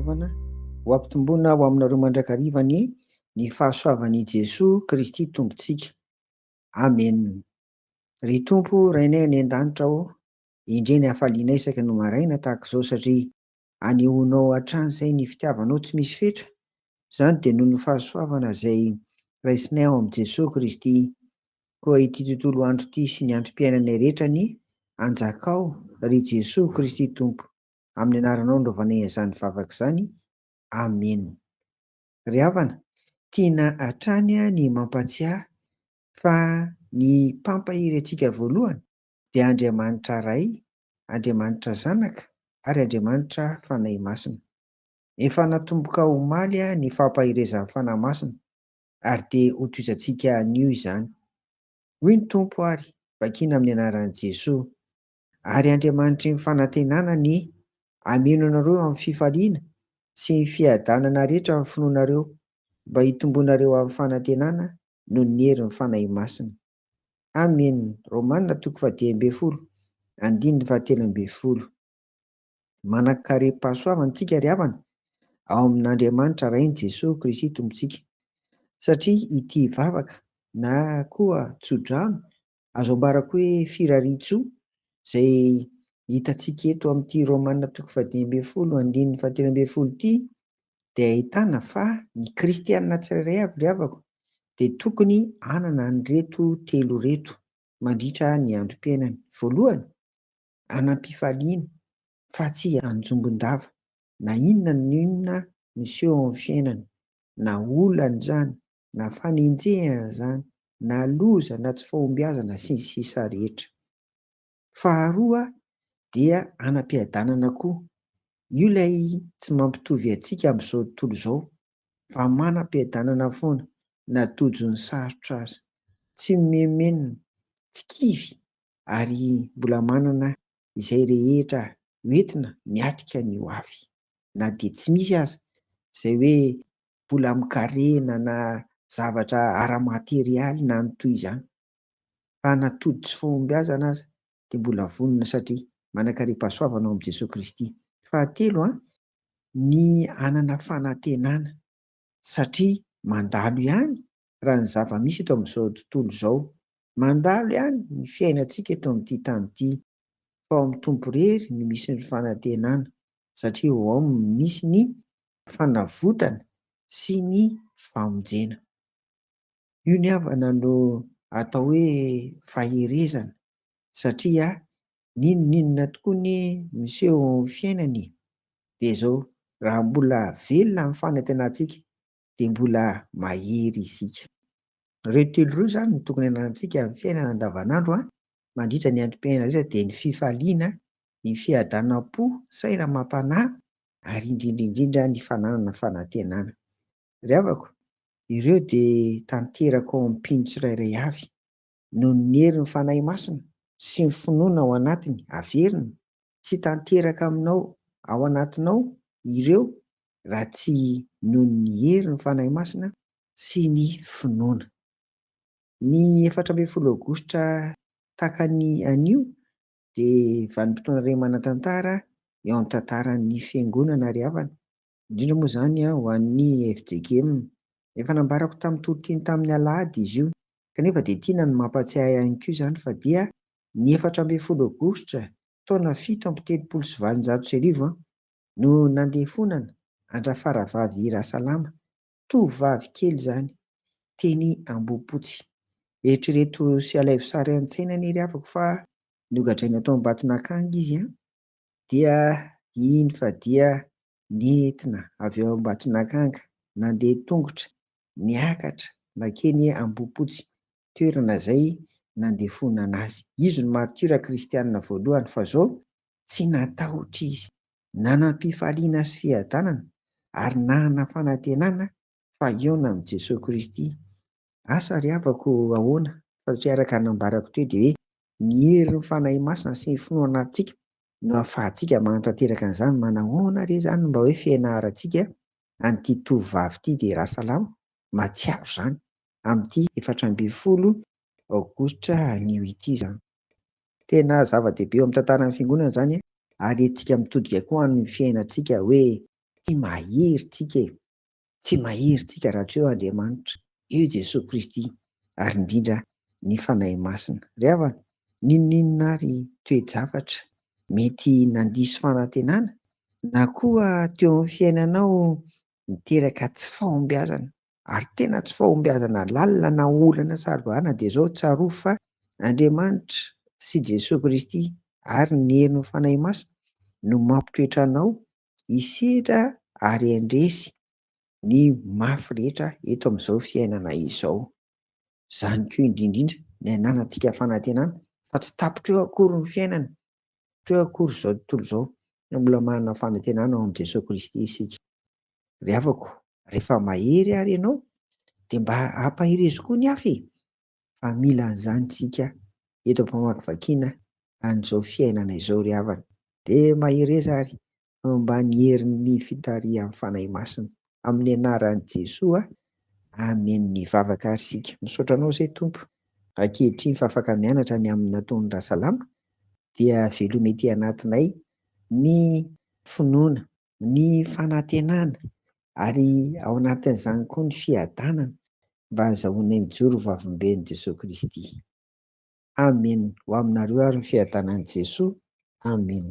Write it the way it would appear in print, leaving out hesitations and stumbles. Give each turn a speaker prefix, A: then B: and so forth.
A: havana, ho ampitomboina ho aminareo mandrakariva anie ny fahasoavan'i Jesoa Kristy Tompontsika. Amen. Ry Tompo Rainay any an-danitra ô, endrey ny hafalianay isaky ny maraina tahaka izao satria anehoanao hatrany izay ny fitiavanao tsy misy fetra, izany dia noho ny fahasoavana izay raisinay ao amin'i Jesoa Kristy. Koa ity tontolo andro ity sy ny androm-piainanay rehetra anie anjakao ry Jesoa Kristy Tompo. Amin'ny anaranao no anaovanay an'izany vavaka izany. Amena. Ry havana, tiana hatrany ny mampatsiahy fa ny mpampahery antsika voalohany dia Andriamanitra Ray, Andriamanitra Zanaka ary Andriamanitra Fanahy Masina. Efa natomboka omaly ny fampaherezan'ny Fanahy Masina ary dia hotohizantsika anio izany. Hoy ny Tompo ary, vakiana amin'ny anaran'i Jesoa, Ary Andriamanitry ny fanantenana anie hameno anareo amin'ny fifaliana sy ny fiadanana rehetra amin'ny finoanareo, mba hitomboanareo amin'ny fanantenana noho ny herin'ny Fanahy Masina. Amena. Romana toko fahadimy ambin'ny folo, andininy fahatelo ambin'ny folo. Manan-karem-pahasoavana isika ry havana ao amin'Andriamanitra Rain'i Jesoa Kristy Tompontsika, satria ity vavaka na koa tsodrano Azo ambara koa hoe firariantsoa izay hitantsika eto amin'ity Romana toko fahadimy ambin'ny folo andininy fahatelo ambin'ny folo ity dia ahitana fa ny kristiana tsirairay avy ry havako dia tokony hanana an'ireto telo ireto mandritra ny androm-piainany. Voalohany, hanam-pifaliana fa tsy hanjombon-dava na inona na inona miseho ao amin'ny fiainana na olana izany na fanenjehana izany, na loza na tsy fahombiazana sy ny sisa rehetra. Faharoa dia hanam-piadanana koa. Io ilay tsy mampitovy antsika amin'izao tontolo izao fa manam-piadanana foana na tojo ny sarotra aza. Tsy mimenomenona, tsy kivy ary mbola manana izay rehetra hoentina miatrika ny ho avy. Na dia tsy misy aza izay hoe vola amin-karena na zavatra ara-materialy na ny toy izany. Fa na tody tsy fahombiazana aza dia mbola vonona satria manan-karem-pahasoavana ao amin'i Jesoa Kristy. Fahatelo, ny hanana fanantenana satria mandalo ihany raha ny zava-misy eto amin'izao tontolo izao. Mandalo ihany ny fiainantsika eto amin'ity tany ity fa ao amin'ny Tompo irery no misy ny fanantenana satria ao aminy no misy ny fanavotana sy ny famonjena. Io ny havana no atao hoe faherezana satria n'inon'inona tokoa anie miseho eo amin'ny fiainana e! Dia izao, raha mbola velona ny fanantenantsika dia mbola mahery isika. Ireo telo ireo izany no tokony hananantsika amin'ny fiainana andavanandro mandritra ny androm-piainana rehetra dia ny fifaliana, ny fiadanam-po, saina amam-panahy ary indrindra indrindra ny fananana fanantenana. Ry havako, ireo dia tanteraka ao amin'ny mpino tsirairay avy noho ny herin'ny Fanahy Masina sy ny finoana ao anatiny averina, tsy tanteraka aminao ao anatinao ireo raha tsy noho ny herin'ny Fanahy Masina sy ny finoana. Ny 14 aogositra tahaka ny anio dia vanim-potoana iray manan-tantara eo amin'ny tantaran'ny Fiangonana ry havana, indrindra moa izany ho an'ny fjkm. Efa nambarako tamin'ny toriteny tamin'ny alahady izy io, kanefa dia tiana ny mampatsiahy ihany koa izany fa dia ny 14 aogositra taona 1837 no nandefonana an-dRafaravavy Rasalama, tovovavy kely izany, teny Ambohipotsy. Eritrereto sy alaivo sary an-tsaina anie ry havako fa nogadraina tao Ambatonakanga izy an, dia iny fa dia nentina avy ao Ambatonakanga, nandeha tongotra, niakatra nankeny Ambohipotsy, toerana izay nandefonana azy. Izy no martiora kristianina voalohany fa izao tsy natahotra izy, nanam-pifaliana sy fiadanana ary nanana fanantenana fa hihaona amin'i Jesoa Kristy. Asa ry havako ahoana fa satria araka ny nambarako teo dia hoe ny herin'ny Fanahy Masina sy ny finoana anatintsika no ahafahantsika manatanteraka an'izany. Manahoana re izany no mba hoe fianarantsika an'ity tovovavy ity dia Rasalama mahatsiaro izany amin'ity 14 aogositra anio ity izany. Tena zava-dehibe eo amin'ny tantaran'ny fiangonana izany ary entintsika mitodika koa amin'ny fiainantsika hoe. Tsy mahery tsika e! Tsy mahery tsika raha tsy eo Andriamanitra, eo i Jesoa Kristy ary indrindra ny Fanahy Masina. Ry havana, n'inon'inona ary toe-javatra mety nandiso fanantenana na koa teo amin'ny fiainanao niteraka tsy fahombiazana ary tena tsy fahombiazana lalina na olana saro-bahana dia izao, tsarovy fa Andriamanitra sy Jesoa Kristy ary ny herin'ny Fanahy Masina no mampitoetra anao hisedra ary handresy ny mafy rehetra eto amin'izao fiainana izao. Izany koa indrindra indrindra ny ananantsika fanantenana fa tsy tapitra eo akory ny fiainana, tapitra eo akory izao tontolo izao, fa mbola manana fanantenana ao amin'i Jesoa Kristy isika. Ry havako, rehefa mahery ary ianao dia mba ampaherezo koa ny hafa e! Fa mila an'izany isika eto am-pamakivakiana an'izao fiainana izao ry havana. Dia mahereza ary eo ambany herin'ny fitarihan'ny Fanahy Masina. Amin'ny anaran'i Jesoa, Amen. Hivavaka ary isika. Misaotra Anao izay Tompo. Ankehitriny fa afaka mianatra ny amin'ny nataon'i Rasalama dia veloma ety anatinay ny finoana, ny fanantenana ary ao anatin'izany koa ny fiadanana mba hahazahoanay mijoro ho vavolombelon'i Jesoa Kristy. Amen. Ho aminareo ary ny fiadanan'i Jesoa. Amen.